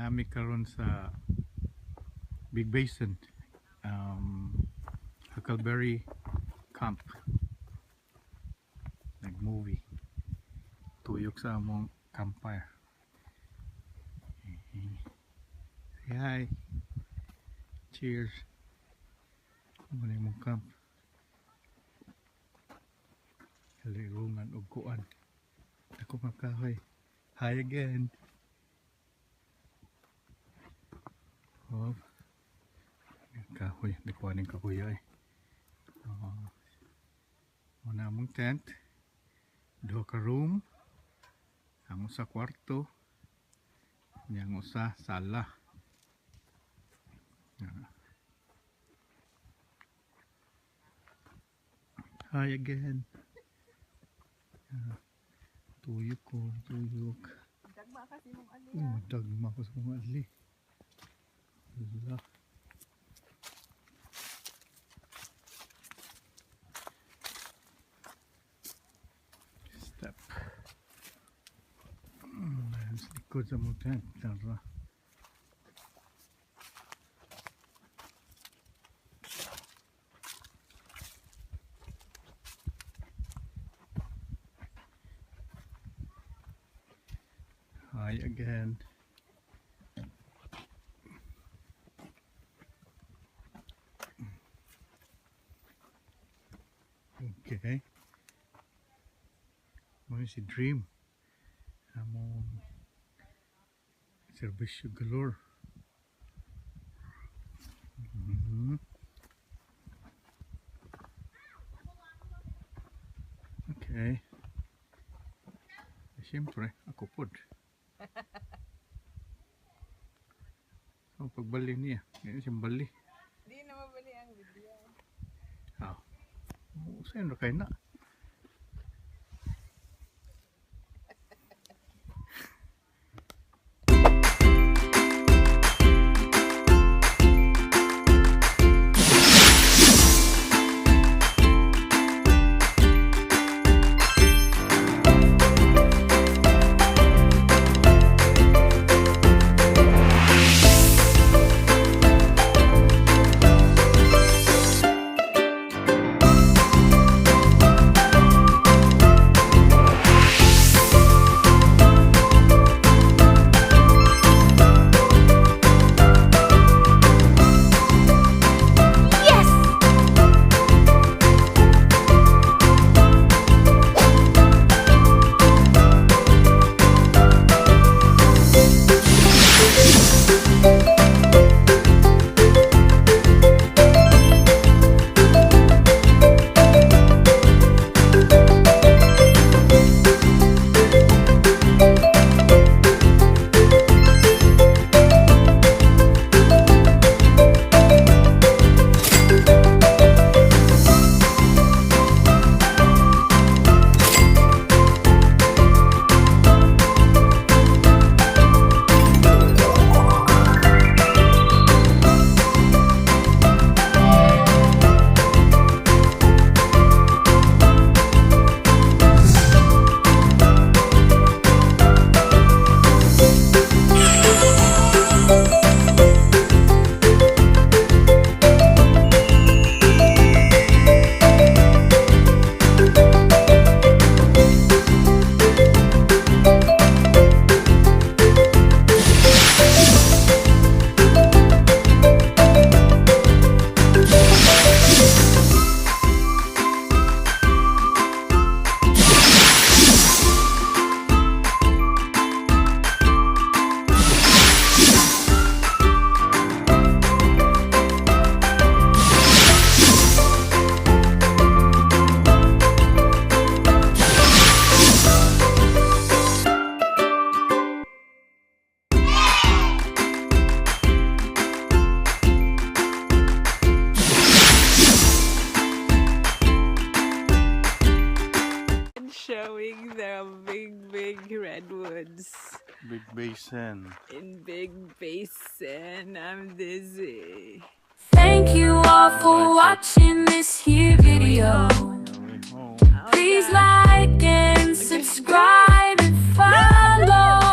Naa mi karon sa Big Basin. Huckleberry Camp. Nag-movie. Tuyok sa among campfire. Say hi. Cheers. Mao na imong camp. Kalirungan og kuan. Ako makahoy. Hi again. Oh. Kahoy. Nakuha ng kahoy ay. Oh. Mao na among tent. Duha ka room. Ang usa kwarto. Nya ang usa sala. Ah. Hi again. Ah, tuyok ko, tuyok. Dagma kasi mong ali. Uy, madagma ko sa mga ali. Hala. Step. Ayan sa likod sa mga tent. Tara. Hi again. Okay. Mao si Dream. Among serbisyo galore. Okay. Eh, siyempre, ako pod. So, pagbali niya. Ngayon siyang bali. Di na mabali ang video. Ah. Saan na kayo na? Yes! And showing the big, big redwoods Big Basin. In Big Basin. I'm dizzy. Thank you all for watching this here video. Way home. Please like and subscribe and follow.